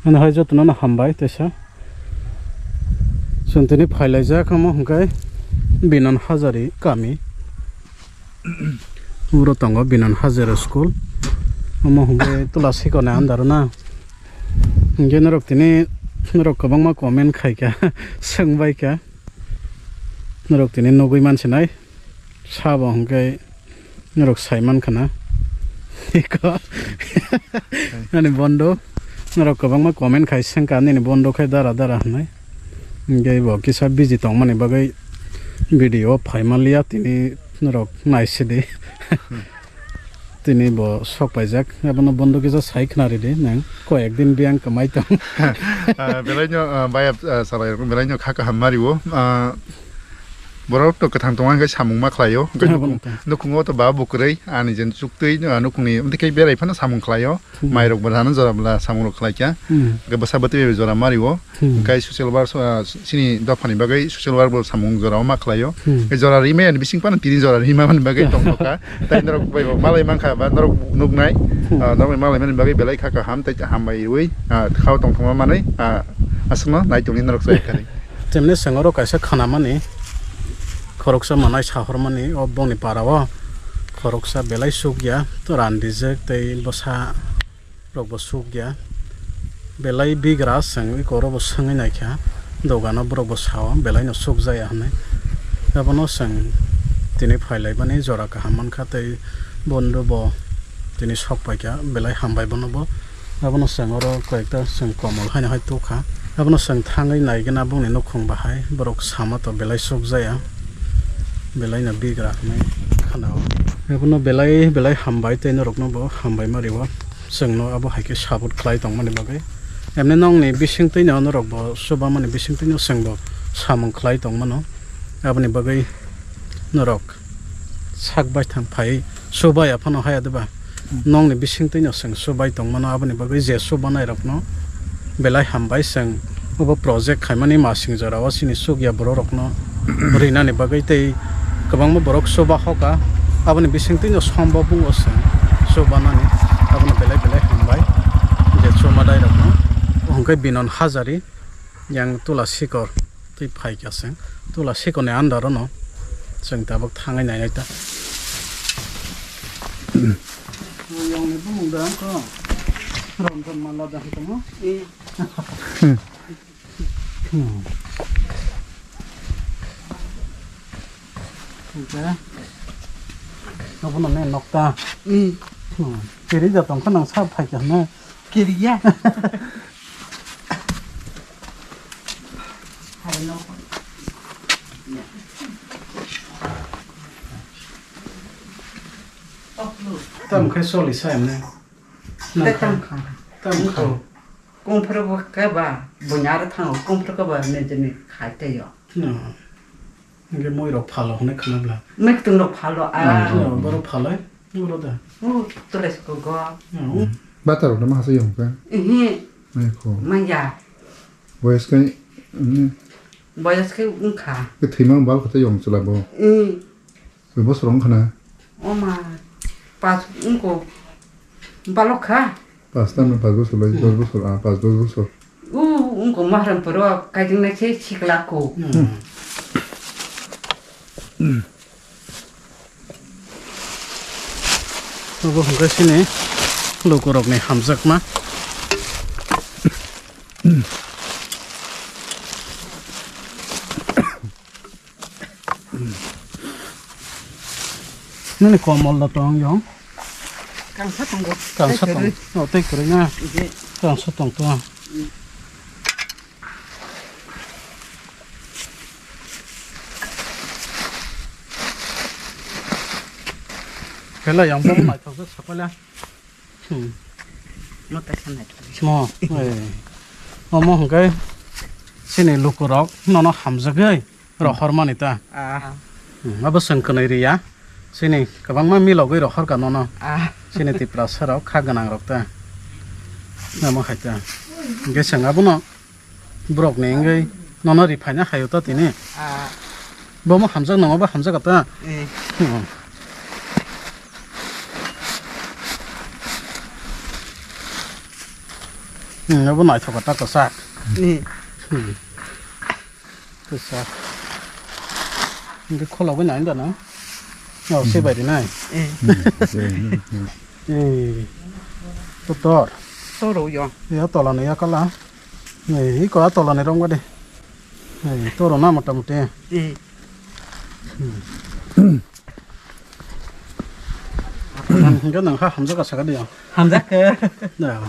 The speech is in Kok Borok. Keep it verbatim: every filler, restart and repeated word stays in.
Ano hai jotono no hambai teisa. Chwng tini phailaijak omo hwnkhe Binon Hajari kami. Uro tongo Binon Hajari school. Omo hwnkhe Tula Sikoni under o na. Hwnkhe norok tini norok kwbangma comment khaikha, swngbaikha. Norok tini nugwi mansinai. Sabo hwnkhe norok sai mankha na. Eko. Ani bondo. Norok kwbangma comment khai swngkha nini bondo khai dara dara hwnwi. Hwnkhe bo kisa busy tongmani bagwi video o phai manliya tini norok naisidi. Tini bo sok paijak, abono bondo kisa sai khna ridi nang, koyek din biyang kwmai tong. Ah, belaino, ah, baya, ah, salai, belaino kha kaham mario. Ah, borok to kwthang tongo hwnkhe samung ma khlaio. Hwnkhe abono nukung-, to. Nukungo to ba bukwrwi, ani jen chuktwi, ah, nukungni, amtwi khe berai phano samung khlaio. Hmm. Mairok bo rano jora bwla samung rok khlaikha. Hmm. Hwnkhe bwsa bwtwi jora mario. Hmm. Hwnkhe social work, ah, chini dophani bagwi social work bo samung jora o ma khlaio. Hmm. Hwnkhe jora rimani bising phano tini jora rimani bagwi tongkha. Tai norok bai bo malai mankha ba norok nuknai. Hmm. Ah, norok bai malai mani bagwi belai kha kaham tai hambai rwi, ah, khao tongthokma manwi, ah, aswkno nai tongni norok sai kari. Temne sengoro kaisa khanamani khoroksa manai sahormani o bongni para o khoroksa belai sukya to randijak tei bwsa rokbo sukya. Belai bigra chwng eko oro bo swngwi naikha, dogano borok bo sao belai no sukjaya hinwi. Abono chwng tini phailaimani jora kaham mankha tei bondo bo tini sok paikha, belai hambai bono bo. Abono chwng oro koyekta chwng komol haino hai tukha. Abono chwng thangwi naigwna bongni nukhung bahai borok sama to belai sukjaya, belai no bigra hinwi khanao. Abono belai belai hambai tei norokno bo hambai ma rwo. Chwngno abo hai khe support khlai tongmani bagwi. Emni nokni bisingtwino norok bo chubamani bisingtwino chwng bo samung khlai tongmano. Aboni bagwi norok sak baithang phai chubaya phano haya de ba? Nokni bisingtwino chwng chubai tongmano, aboni bagwi je chubanairokno belai hambai chwng. Obo project khaimani masing jorao chini chukya bororokno rinani bagwi tei kwbangma borok chuba hoka, aboni bisingtwino sombob wngo chwng chubanani, abono belai belai hambai je chumadairokno. Hwnkhe Binon Hajari yang Tula Sikor twi phaikha chwng, Tula Sikorni under-o no chwng tabuk thangwi nainai ta. Yongni bumung da ko rom rom mala da ko mo. Hmm. Oke. Abono ne nokta. Hmm. Kiri da tongkha nang sa phaikha na. Kiriya. Tam khai soli sa emne. Tei tam kha. Tam kha. Kung phuru bo khe ba bunyar thango, kung phuru khe ba nijini khai tei yo. Hmm. Hingke moi rok phalo hwnwi khna bla. Mektung rok phalo a. Hmm, borok phalai, oro da. O, tole sko go. Hmm. Bata rok ma hasa yong ka. Ihi. Mai ko. Maya. Boyas kai, hmm. Boyas kai ungkha. Ke thima bal khata yong chula bo. Hmm. Bosor wng khna? Oma, pas wngko balok kha. Pas tamo pas bosor lai, hmm, dos bosor, ah, pas dos bosor. U, wngko mahram poro kaiting nai se sikla ko. Hmm. Obo hwnkhe chini lukurokni hamjakma. Nini komol da tong yong? Kangsa tongo. Kangsa tong. Tei kwrwi. Oh, tei kwrwi na. Ije. Kangsa tong to. Kela yang bong mai thok sa pala. Hmm. Mo ta sanai. Mo, eh. Omo hwnkhe chini lukurok nono hamjagwi rohormani ta. Ah. Hmm, abo chwng kwnwi riya. Chini kwbangma milogwi rohorkha nono. Ah. Chini Tiprasarok kha gwnangrok ta. Omo hai ta. Hwnkhe chwng abono Borokni wngwi nono ri phaina haio ta tini. Ah. Bo mo hamjak nang, obo hamjak ta. Eh. Hmm. Hmm, abo naithok ta kwchak. Ni. Hmm. Kwchak. Hingke khulogwi nai da na? Oh, se bai rinai. Eh. Eh. Kotor. Toro yo. Ya tola ni ya kala. Eh, iko tola ni rong gade. Eh, toro na mota moti. Eh. Hmm. Hingke nang ha hamjak ka sakadi ya. Hamjak ke. Ya.